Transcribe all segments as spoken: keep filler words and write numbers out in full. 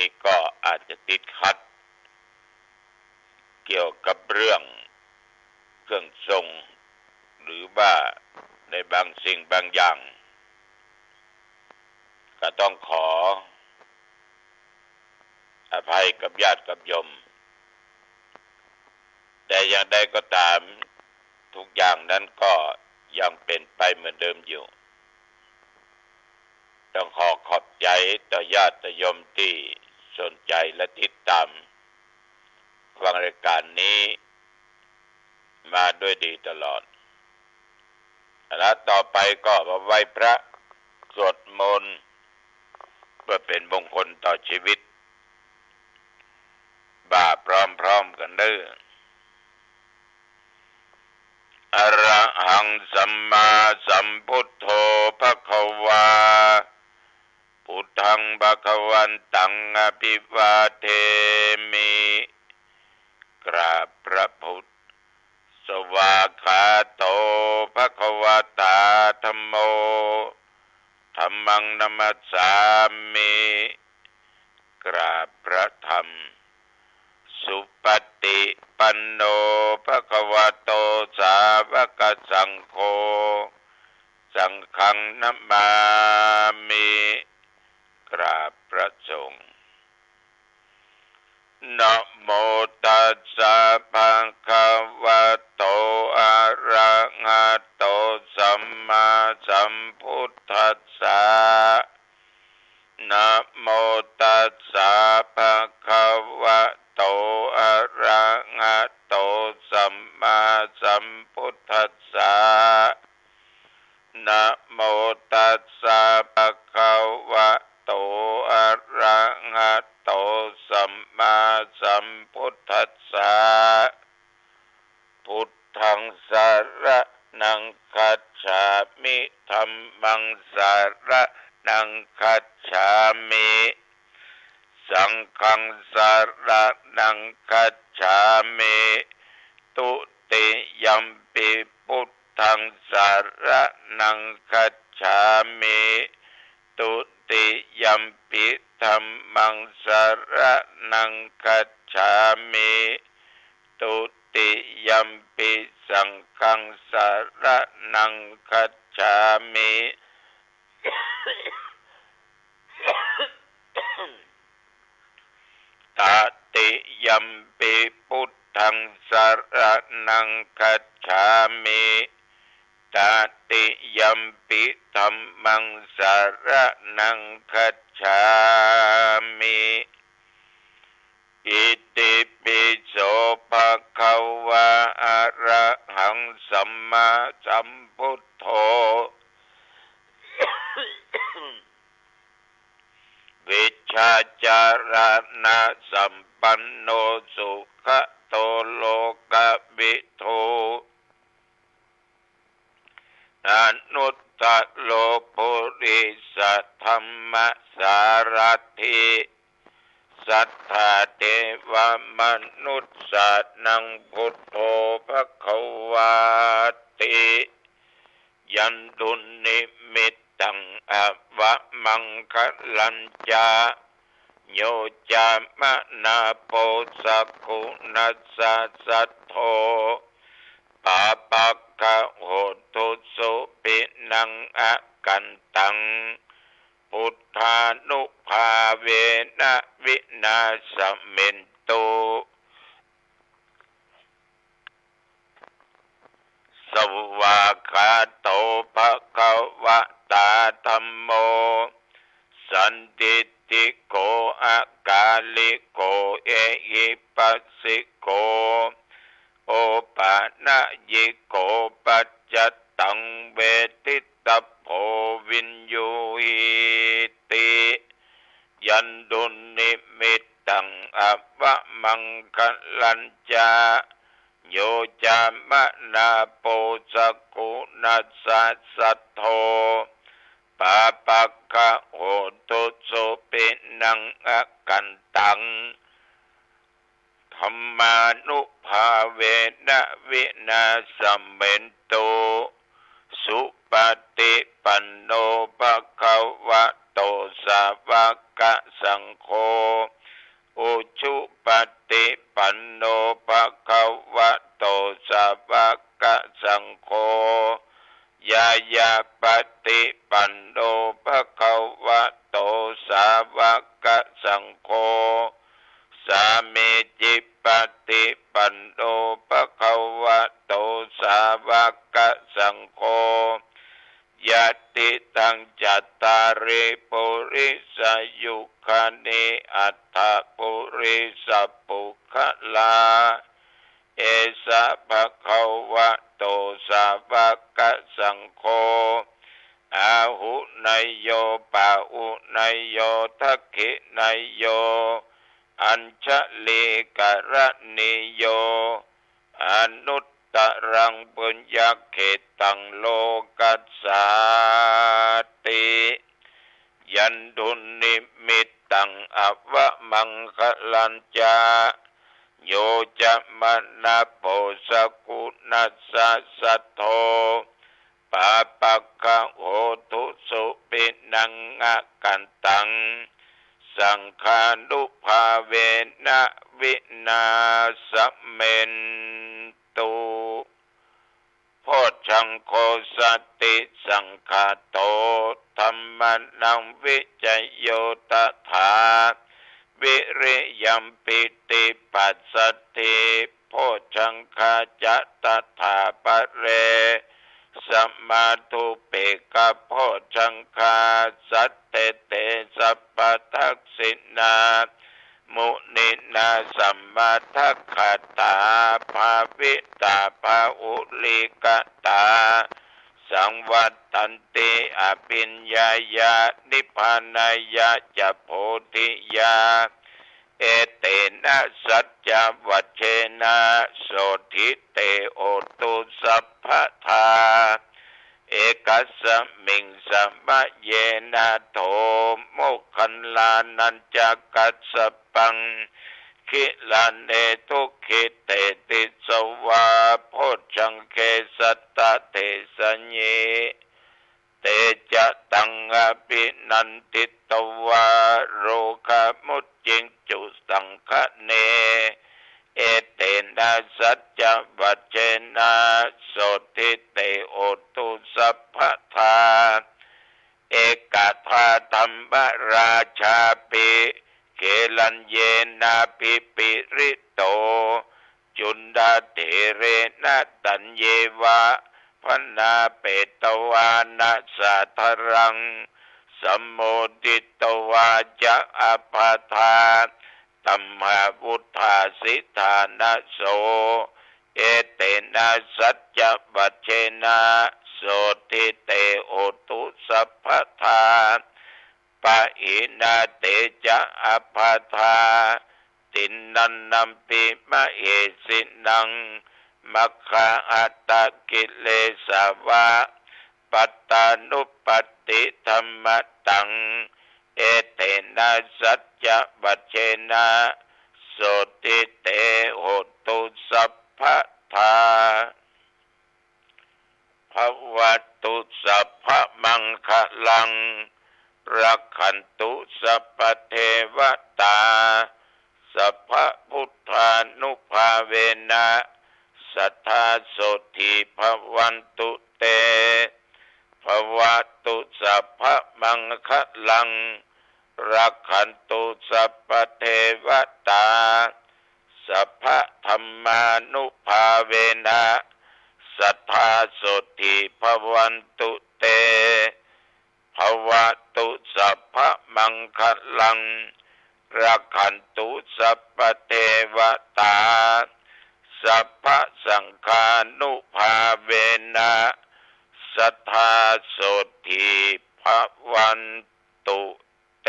นี้ก็อาจจะติดขัด เกี่ยวกับเรื่องเครื่องทรง หรือว่าในบางสิ่งบางอย่าง ก็ต้องขออภัยกับญาติกับโยม แต่อย่างใดก็ตาม ทุกอย่างนั้นก็ยังเป็นไปเหมือนเดิมอยู่ ต้องขอขอบใจ๋ต่อญาติโยมตี้สนใจ๋และติดต๋ามฟังรายก๋านนี้มาด้วยดีตลอด และต่อไปก็มาไหว้พระสวดมนต์ เพื่อเป๋นมงคลต่อจีวิต บ่าพร้อมๆ กั๋นเน่อ อะระหังสัมมาสัมพุทโธภะคะวา พุทธังภะคะวันตังอะภิวาเทมิ กราบพระพุทธ สวากขาโตภะคะวะตาธัมโม ธัมมังนะมัสสามิ กราบพระธรรม สุปฏิปันโนภะคะวะโตสาวกสังโฆ สังฆังนะมามิ กราบพระสงฆ์ นะโมตัสสะภะคะวะโต อะระหะโต สัมมาสัมพุทธัสสะ นะโมตัสสะภะคะวะโต อะระหะโต สัมมาสัมพุทธัสสะ นะโมตัสสะภะคะวะโต อะระหะโต สัมมาสัมพุทธัสสะ พุทธังสะระณังคัจฉามิ ธัมมังสะระณังคัจฉามิ สังฆังสะระณังคัจฉามิ ตุติยัมปิพุทธังสะระณังคัจฉามิ ตุติยัมปิธัมมังสะระณังคัจฉามิ ตุติยัมปิสังฆังสะระณังคัจฉามิ ตติยัมปิพุทธังสะระณังคัจฉามิ ตติยัมปิธัมมังสะระณังคัจฉามิ อิติปิโสภะคะวะ อะระหังสัมมาสัมพุทโธ วิชชาจารณะสัมปันโน สุขะโตโลกวิทู อนุตตะโรปุริสะธัมมะสารัตถิ สัตถาเทวะมนุสสานังพุทโธภะคะวาติ ยันตุนิมิตตังอะวะมังคะลัญจะ โยจามะนาโป สักขุนัสสะสัทโธ ปาปะกะโหตุสุปินังอะกันตัง พุทธานุภาเวนะ วินาสเมนตุ สวากขาโตภะคะวะตาธัมโม สันทิฏฐิโก อะกาลิโก เอหิปัสสิโก โอปะนะยิโก ปัจจตังเวทิตะโพ วิญญูหีติ ยันตุนิมิตตังอะวะมังคะลัญจะ โยจามะนาโป สักขุนัสสะสัทโธ ปาปะกะโหตุสุปินังอะกันตัง ธัมมานุภาเวนะ วินาสเมนตุ สุปฏิปันโนภะคะวะ โต สาวกสังโฆ อุจุปปฏิปันโน ภะคะวะโต สาวกสังโฆ ญาณาปฏิปันโน ภะคะวะโต สาวกสังโฆ สามีจิปปฏิปันโน ภะคะวะโต สาวกสังโฆ ยะติตัง จัตตาริ ปุริสายุคานิ อัตถะปุริสปุคคลา เอสะ ภะคะวะโต สาวกสังโฆ อาหุเนยโย ปาหุเนยโย ทักขิเนยโย อัญชลีกรณีโย อนุตตรัง ปุญญเขตตัง โลกัสสาติ ยันตุนนิมิตตัง อวมังคะลัญจะ โยจะมะนะโป สะกุณัสสะ สัทโธ ปาปะกะโหตุสุ ปิณัง อะกันตัง สังฆานุภาเวนะ วินาสเมนตุ โพชฌังโค สติสังขาโต ธัมมานัง วิจโย ตถา วิริยัมปิติปัสสัทธิ โพชฌังคาจะ ตถาปะเร สมาธุปเปกขะโพชฌังคา สัตเตเต สัพพะทักขิณา มุนินา สมมาทักขาตา ภาวิตา บาหุลีกตา สังวัตตันติ อภิญญายา นิพพานายาจะ โพธิยา เอเตนะ สัจจวัจเจนะ โสตถิ เต โหตุ สัพพะทา เอกัสสมิง สมะเยนะ โถ โมคคัลลานัญจะ กัสสปัง กิลาเน ทุกขิเต ติสสะวา โพชฌังเข สัตตะเทสะยิ เตจะตัง อภินันทิตวา โรคามุจจิงจุ สังคะเน เอเตนะ สัจจวัจเจนะ โสตถิ เต โหตุ สัพพะทา เอกทาธัมมราชาปิ เกลัญเยนะ ภิปิริโต จุณฑาเถเรนะ ตัญเยวะ พนาเปตวานะ สาธารัง สัมโมทิตวาจะ อัปปะทา ตัมหาวุฏฐาสิทธานะโส เอเตนะ สัจจวัจเจนะ โสตถิ เต โหตุ สัพพะทา ปะหินา เตจะ อัปปะทา ติณันนัมปิ มะเหสินัง มัคคาหัตถกิเลสาวะ ปัตตานุปัตติธัมมะตัง เอเตนะ สัจจวัจเจนะ โสตถิ เต โหตุ สัพพะทา ภะวะตุ สัพพะมังคะลัง รักขันตุ สัพพะเทวะตา สัพพะพุทธานุภาเวนะ สัทธา โสตถิ ภะวันตุ เต ภะวะตุ สัพพะมังคะลัง รักขันตุ สัพพะเทวะตา สัพพะธัมมานุภาเวนะ สัทธา โสตถิ ภะวันตุ เต ภะวะตุ สัพพะมังคะลัง รักขันตุ สัพพะเทวะตา สัพพะสังฆานุภาเวนะ สัทธา โสตถิ ภะวันตุ เต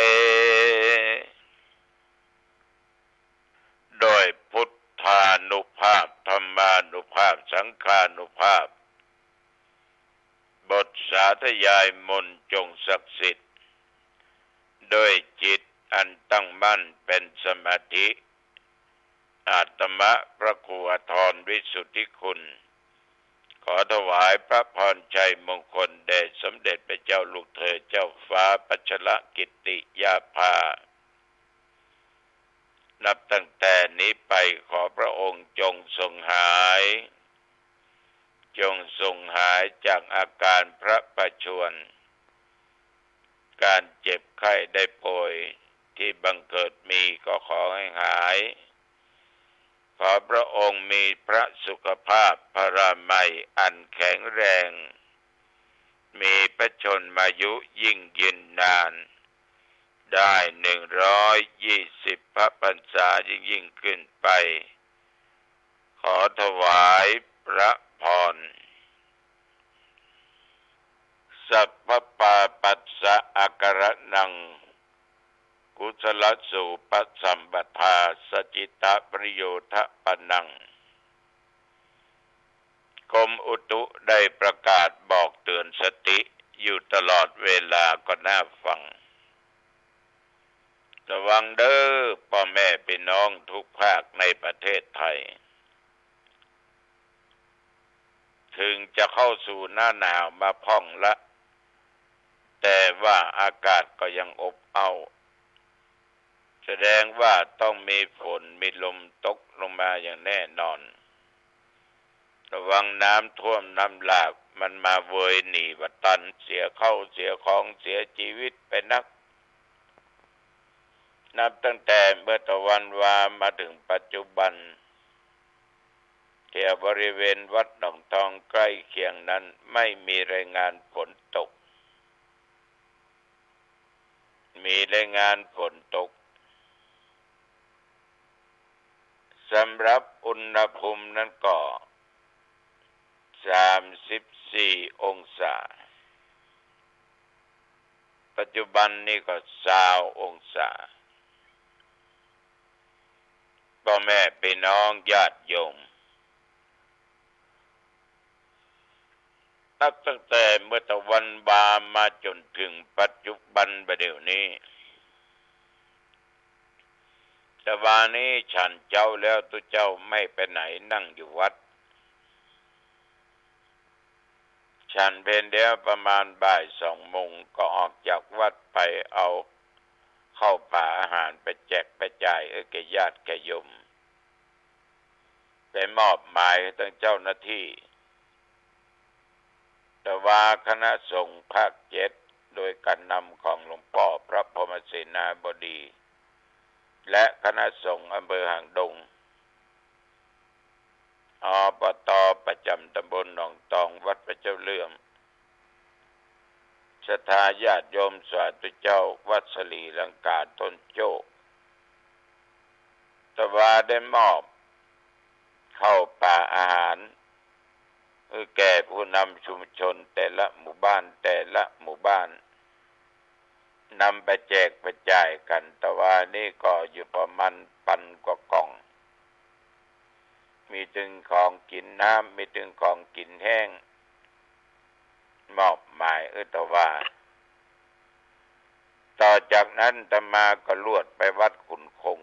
โดยพุทธานุภาพ ธัมมานุภาพ สังฆานุภาพ บทสาธยายมนต์จงศักดิ์สิทธิ์ ด้วยจิตอันตั้งมั่นเป็นสมาธิ อาตมะพระครูอาทรวิสุทธิคุณ ขอถวายพระพรชัยมงคลแด่สมเด็จพระเจ้าลูกเธอเจ้าฟ้าพัชรกิติยาภา นับตั้งแต่นี้ไปขอพระองค์จงทรงหาย จงทรงหายจากอาการพระประชวร การเจ็บไข้ได้ป่วยที่บังเกิดมีก็ขอให้หาย ขอพระองค์มีพระสุขภาพพลามัยอันแข็งแรง มีพระชนมายุยิ่งยืนนาน ได้หนึ่งร้อยยี่สิบพระพรรษายิ่งๆ ขึ้นไป ขอถวายพระพร สัพพปาปัสสะอาการะนัง กุศลสูปสัมปทา สัจจิตปริโยทปนัง กรมอุตุได้ประกาศบอกเตือนสติอยู่ตลอดเวลา ก็น่าฟัง ระวังเด้อ ป้อแม่ปี้น้องทุกภาคในประเทศไทย ถึงจะเข้าสู่หน้าหนาวมาพ่องละ แต่ว่าอากาศก็ยังอบอ้าว แสดงว่าต้องมีฝนมีลมตกลงมาอย่างแน่นอน ระวังน้ำท่วมน้ำหลากมันมาเวยหนีบ่ตัน เสียข้าวเสียของเสียจีวิตไปนัก นับตั้งแต่เมื่อตะวันวามาถึงปัจจุบัน แถวบริเวณวัดหนองทองใกล้เคียงนั้นไม่มีรายงานฝนตก มีรายงานฝนตก สำหรับอุณหภูมินั้นก็สามสิบสี่องศา ปัจจุบันนี้ก็ซาวองศา ป้อแม่ปี้น้องญาติโยม นับตั้งแต่เมื่อตะวันวามาจ๋นถึงปัจจุบันบ่าเดี่ยวนี้ ตะวานี้ฉันเจ๊าแล้วตุ๊เจ้าไม่ไปไหน นั่งอยู่วัด ฉันเพลแล้วประมาณบ่ายสองโมงก็ออกจากวัดไปเอาข้าวป๋าอาหารไปแจกไปจ่ายเอื้อแก่ญาติแก่โยม ไปมอบหมายให้ตังเจ้าหน้าตี้ ตะวาคณะสงฆ์ภาคเจ็ด โดยการนำของหลวงป้อพระพรหมเสนาบดี และคณะสงฆ์อำเภอหางดง อปต ประจ๋ำตำบลหนองตอง วัดพระเจ้าเลื่อม ศรัทธาญาติโยมสาธุเจ้าวัดศรีลังกาต้นโจ้ ตะวาได้มอบข้าวป๋าอาหาร หื้อแก่ผู้นำชุมชนแต่ละหมู่บ้าน แต่ละหมู่บ้าน นำไปแจกไปจ่ายกั๋น ตะวานี้ก็อยู่ประมาณปันกว่าก่อง มีตึงของกิ๋นน้ำ มีตึงของกิ๋นแห้ง มอบหมายเอื้อตะวา ต่อจากนั้นอาตมาก็ลวดไปวัดขุนคง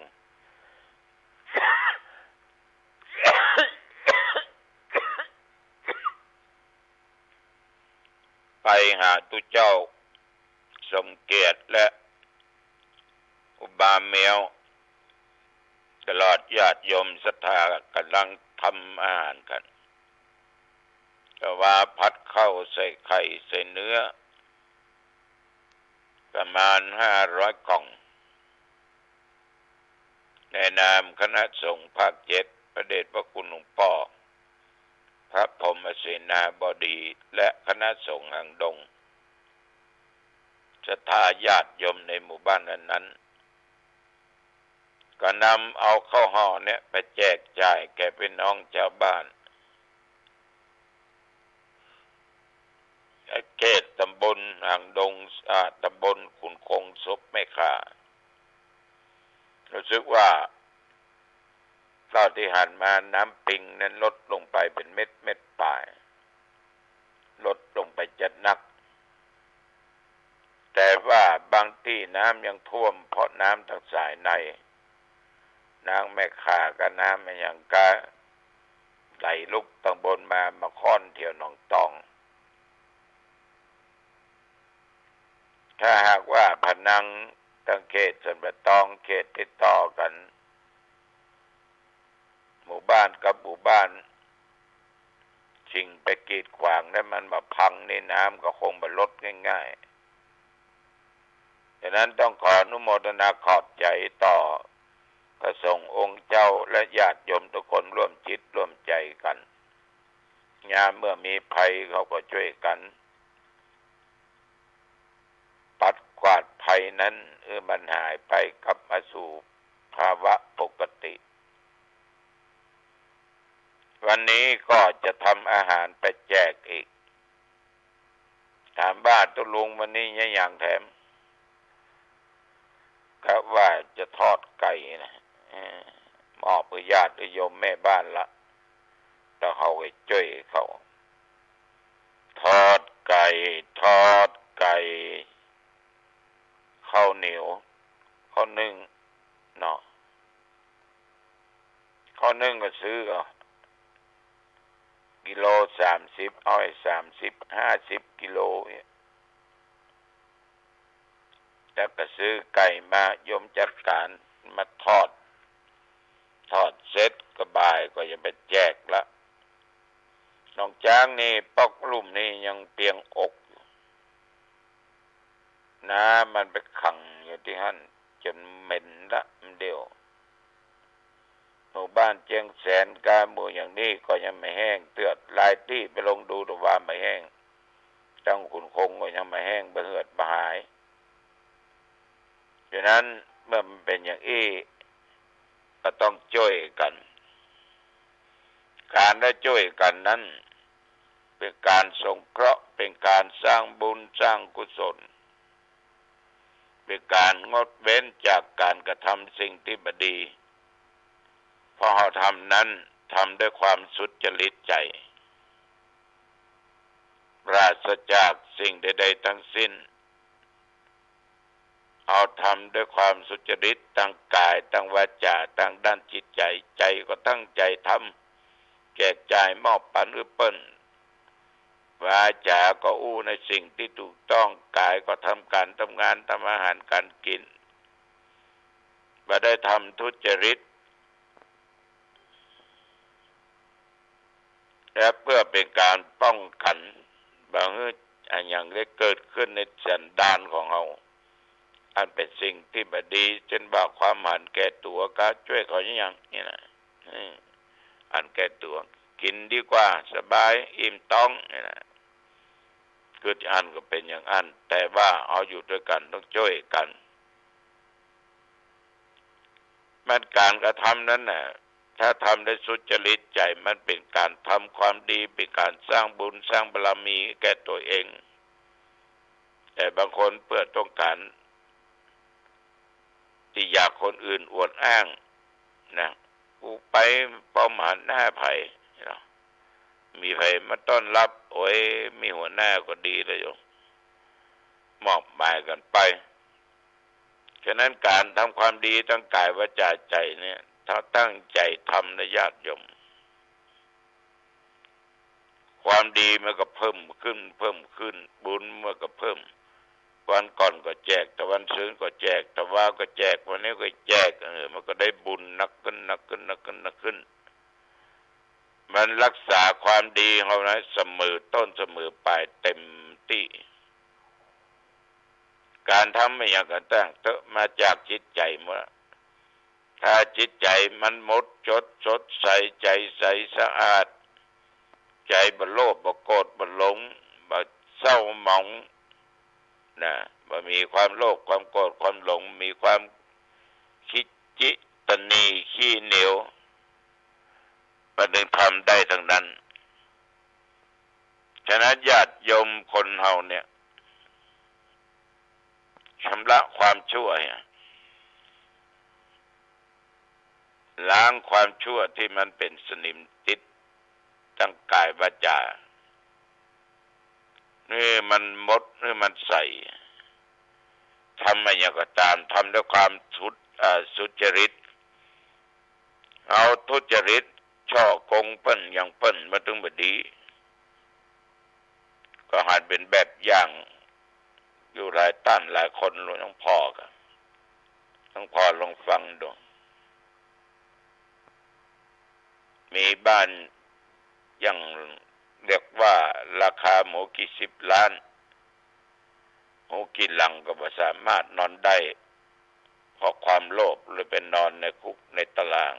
ไปหาตุ๊เจ้าสมเกียรติและอุบาเมียว ตลอดญาติโยมศรัทธาก่ำลังทำอาหารกั๋น ตะวาผัดข้าวใส่ไข่ใส่เนื้อ ประมาณห้าร้อยก่อง ในนามคณะสงฆ์ภาคเจ็ด พระเดชพระคุณหลวงป้อพระพรหมเสนาบดี และคณะสงฆ์หางดง ศรัทธาญาติโยมในหมู่บ้านนั้นๆ ก็นำเอาข้าวห่อเนี่ยไปแจกจ่ายแก่พี่น้องชาวบ้าน เขตตำบลหางดง อ่า ตำบลขุนคง ศพแม่ข่า รู้สึกว่าคราวตี้หันมาน้ำปิงนั้นลดลงไปเป๋นเม็ด เม็ดป๋าย ลดลงไปจัดนัก แต่ว่าบางตี้น้ำยังท่วม เพราะน้ำตางสายใน น้ำแม่ข่ากับน้ำอะหยังกะ ไหลลุกตางบนมา มาค่อนแถวหนองตอง ถ้าหากว่าผนังตางเขตสันป่าตอง เขตติดต่อกั๋น หมู่บ้านกับหมู่บ้าน สิ่งไปกีดขวางแล้วมันบ่าพังนี่ น้ำก็คงบ่ลดง่ายๆ ฉะนั้นต้องขออนุโมทนาขอบใจ๋ต่อพระสงฆ์องค์เจ้าและญาติโยมทุกคนร่วมจิตร่วมใจ๋กั๋น ยามเมื่อมีภัยเขาก็จ้วยกั๋น ปัดกวาดภัยนั้น เออ มันหายไป กลับมาสู่ภาวะปกติ วันนี้ก็จะทำอาหารไปแจกอีก ถามว่า ตุ๊ลุง วันนี้มีหยังแถม กะว่าจะทอดไก่นะ เออ มอบหื้อญาติโยมแม่บ้านละ แต่เขาไปจ้วยเขา ทอดไก่ ทอดไก่ ข้าวเหนียว ข้าวนึ่ง เนาะ ข้าวนึ่งก็ซื้อเอา กิโลสามสิบ เอาไอ้สามสิบ ห้าสิบกิโลเนี่ย แล้วก็ซื้อไก่มา โยมจัดก๋านมาทอด ทอดเสร็จก็บ่ายก็จะไปแจกละ หนองจ๊างนี่ ปอกลุ่มนี่ยังเปียงอกอยู่ น้ำมันไปขังอยู่ตี้หั้น จ๋นเหม็นละ มันเดี่ยว หมู่บ้านเจียงแสนกาหมู่อย่างนี้ก็ยังบ่แห้งเตื้อ หลายตี้ไปลองดู แต่ว่าบ่แห้ง ตังขุนคงก็ยังบ่แห้ง บ่เหือดบ่หาย ฉะนั้นเมื่อมันเป๋นอย่างอี้ ก็ต้องจ้วยกั๋น ก๋านได้จ้วยกั๋นนั้น เป๋นก๋านสงเคราะห์ เป๋นก๋านสร้างบุญสร้างกุศล เป๋นก๋านงดเว้นจากก๋านกระทำสิ่งตี้บ่ดี เพราะเฮาทำนั้น ทำด้วยความสุจริตใจ๋ ปราศจากสิ่งใดๆ ทั้งสิ้น เฮาทำด้วยความสุจริต ตางก๋าย ตางวาจ๋า ตางด้านจิตใจ๋ ใจ๋ก็ตั้งใจ๋ทำ แจกจ่ายมอบปันหื้อเปิ้น วาจ๋าก็อู้ในสิ่งตี้ถูกต้อง ก๋ายก็ทำก๋านทำงาน ทำอาหารก๋านกิ๋น บ่ได้ทำทุจริต และเพื่อเป๋นก๋านป้องกั๋น บ่หื้ออะหยังได้เกิดขึ้นในสันดานของเฮา อันเป๋นสิ่งตี้บ่ดี เจ้นว่าความหันแก่ตั๋ว ก๋าจ้วยเขาอะหยังนี่นะ อืม หันแก่ตั๋ว กิ๋นดีกว่า สบาย อิ่มต๊อง นี่นะ คืออันก็เป๋นอย่างอั้น แต่ว่าเฮาอยู่ตวยกั๋นต้องจ้วยกั๋น มันก๋านกระทำนั้นน่ะ ถ้าทำได้สุจริตใจ๋ มันเป๋นก๋านทำความดี เป๋นก๋านสร้างบุญสร้างบารมีแก่ตั๋วเอง แต่บางคนเปื้อต้องก๋านตี้อยากคนอื่นอวดอ้างนะ กูไปป้อมหันหน้าใผเนาะ มีใผมาต้อนฮับ โอ๊ย มีหัวหน้าก็ดีแล้วโยม มอบหมายกั๋นไป ฉะนั้นก๋านทำความดีตางก๋ายวาจ๋าใจ๋เนี่ย ถ้าตั้งใจ๋ทำนะญาติโยม ความดีมันก็เพิ่มขึ้น เพิ่มขึ้น บุญมันก็เพิ่ม วันก่อนก็แจก แต่วันซืนก็แจก แต่วาก็แจก วันนี้ก็แจก เออ มันก็ได้บุญนักขึ้น นักขึ้น นักขึ้น นักขึ้น มันฮักษาความดีของเฮานะ เสมอต้นเสมอปลายเต็มตี้ ก๋านทำอะหยังก็ตั้งเต๊อะ มาจากจิตใจ๋หมด ถ้าจิตใจ๋มันหมดจด สดใส ใจ๋ใสสะอาด ใจ๋บ่โลภ บ่โกรธ บ่หลง บ่เศร้าหมองนะ บ่มีความโลภ ความโกรธ ความหลง มีความขี้จิ ตะหนี่ ขี้เหนียว มันจึงทำได้ตังนั้น ฉะนั้นญาติโยมคนเฮาเนี่ย ชำระความชั่วเนี่ย ล้างความชั่วตี้มันเป๋นสนิมติดตางก๋ายวาจ๋า หื้อมันหมด หื้อมันใส ทำอะหยังก็ต๋าม ทำด้วยความสุด เอ่อ สุจริต เอาทุจริต ฉ้อโก๋งเปิ้น หยังเปิ้น มาตึงบ่าดี ก็หันเป๋นแบบอย่างอยู่หลายต้านหลายคน หลวงพ่อก็ หลวงพ่อลองฟังดู มีบ้านอย่างเรียกว่าราคาหมู่กี่สิบล้าน หมู่กี่หลังก็บ่สามารถนอนได้ เพราะความโลภ เลยไปนอนในคุกในตาราง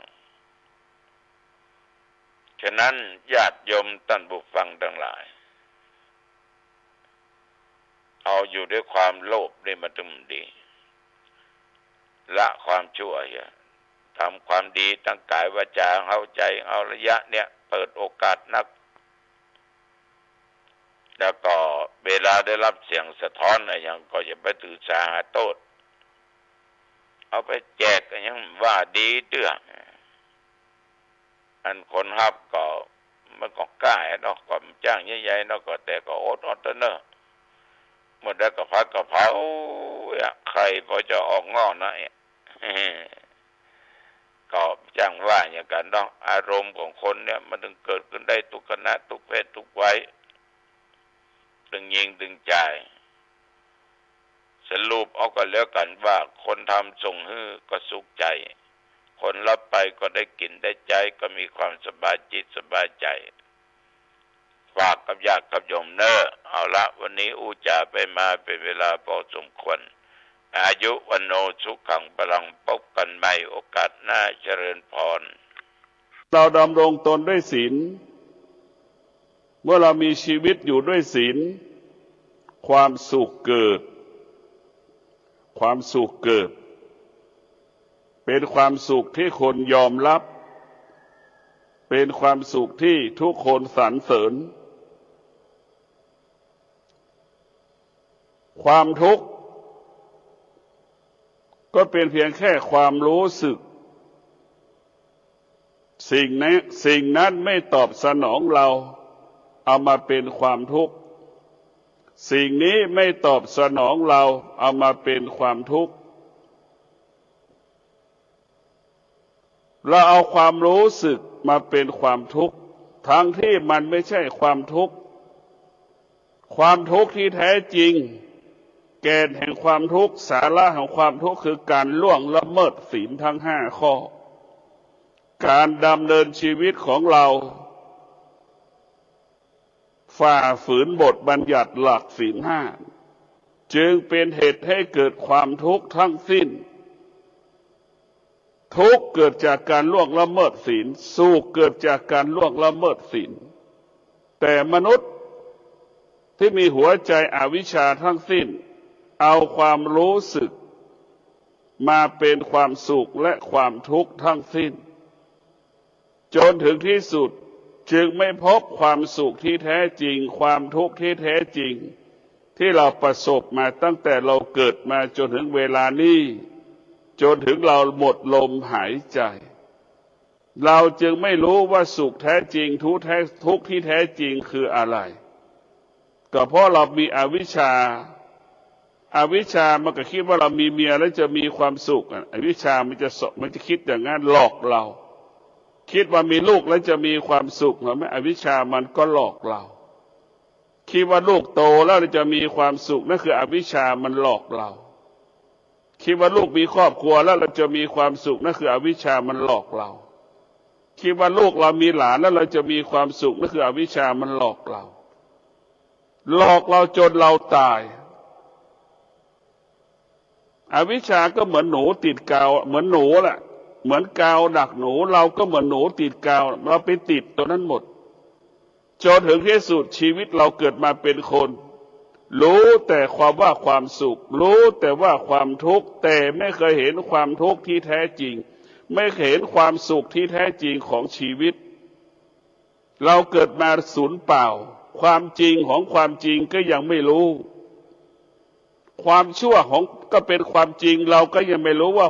ฉะนั้นญาติโยมต้านผู้ฟังตังหลาย เอาอยู่ด้วยความโลภนี่มันตึงดี ละความชั่วเหีย ทำความดีตังก๋ายวาจาเฮาใจ๋เฮา ระยะเนี่ยเปิดโอกาสนัก แล้วก็เวลาได้ฮับเสียงสะท้อนอะหยังก็อย่าไปถือสาหาโต้ษ เอาไปแจกอะหยังว่าดีเตื้อ อันคนฮับก็มันก็ก้าเนาะ ก็บ่จ้างใหญ่ๆเนาะ ก็แต่ก็อดอดเตื้อเน่อ เมื่อได้กะผัดกะเพราอะ ไข่พอจะออกง่อหน้อย ก็บ่จ้างว่าหยังกั๋นเนาะ อารมณ์ของคนเนี่ยมันตึงเกิดขึ้นได้ตุ๊กขณะ ตุ๊กเพศ ตุ๊กวัย ตึงญิงตึงจาย สรุปเอาก็แล้วกั๋นว่า คนทำส่งหื้อก็สุขใจ๋ คนฮับไปก็ได้กิ๋นได้ใจ๊ ก็มีความสบายจิตสบายใจ๋ ฝากกับญาติกับโยมเน่อ เอาละ วันนี้อู้จ๋าไปมาเป๋นเวลาพอสมควร อายุ วัณโณ สุขัง พลัง พบกั๋นใหม่โอกาสหน้า เจริญพร เราดำรงตนด้วยศีล เมื่อเรามีชีวิตอยู่ด้วยศีล ความสุขเกิด ความสุขเกิด เป๋นความสุขตี้คนยอมฮับ เป๋นความสุขตี้ทุกคนสรรเสริญ ความทุกข์ก็เป๋นเพียงแค่ความรู้สึก สิ่งนั้น สิ่งนั้นไม่ตอบสนองเรา เอามาเป๋นความทุกข์ สิ่งนี้ไม่ตอบสนองเรา เอามาเป๋นความทุกข์ เราเอาความรู้สึกมาเป๋นความทุกข์ ทั้งที่มันไม่ใช่ความทุกข์ ความทุกข์ที่แท้จริง แก่นแห่งความทุกข์ สาระของความทุกข์คือการล่วงละเมิดศีลทั้งห้าข้อ การดำเนินชีวิตของเรา ฝ่าฝืนบทบัญญัติหลักศีลห้า จึงเป็นเหตุให้เกิดความทุกข์ทั้งสิ้น ทุกข์เกิดจากการล่วงละเมิดศีล สุขเกิดจากการล่วงละเมิดศีล แต่มนุษย์ที่มีหัวใจอวิชชาทั้งสิ้น เอาความรู้สึกมาเป็นความสุขและความทุกข์ทั้งสิ้น จนถึงที่สุดจึงไม่พบความสุขที่แท้จริง ความทุกข์ที่แท้จริง ที่เราประสบมาตั้งแต่เราเกิดมาจนถึงเวลานี้ จนถึงเราหมดลมหายใจ เราจึงไม่รู้ว่าสุขแท้จริง ทุกข์แท้ ทุกข์ที่แท้จริงคืออะไร ก็เพราะเรามีอวิชชา อวิชชามันก็คิดว่าเรามีเมียแล้วจะมีความสุขอะ อวิชชามันจะส- มันจะคิดอย่างนั้น หลอกเรา คิดว่ามีลูกแล้วจะมีความสุข เห็นไหม อวิชชามันก็หลอกเรา คิดว่าลูกโตแล้วเราจะมีความสุข นั่นคืออวิชชามันหลอกเรา คิดว่าลูกมีครอบครัวแล้วเราจะมีความสุข นั่นคืออวิชชามันหลอกเรา คิดว่าลูกเรามีหลานแล้วเราจะมีความสุข นั่นคืออวิชชามันหลอกเรา หลอกเราจนเราตาย อวิชชาก็เหมือนหนูติดกาว เหมือนหนูแหละ เหมือนกาวดักหนู เราก็เหมือนหนูติดกาว เราไปติดตัวนั้นหมด จนถึงที่สุดชีวิตเราเกิดมาเป็นคน รู้แต่ความว่าความสุข รู้แต่ว่าความทุกข์ แต่ไม่เคยเห็นความทุกข์ที่แท้จริง ไม่เคยเห็นความสุขที่แท้จริงของชีวิต เราเกิดมาสูญเปล่า ความจริงของความจริงก็ยังไม่รู้ ความชั่วของ ก็เป็นความจริง เราก็ยังไม่รู้ว่าค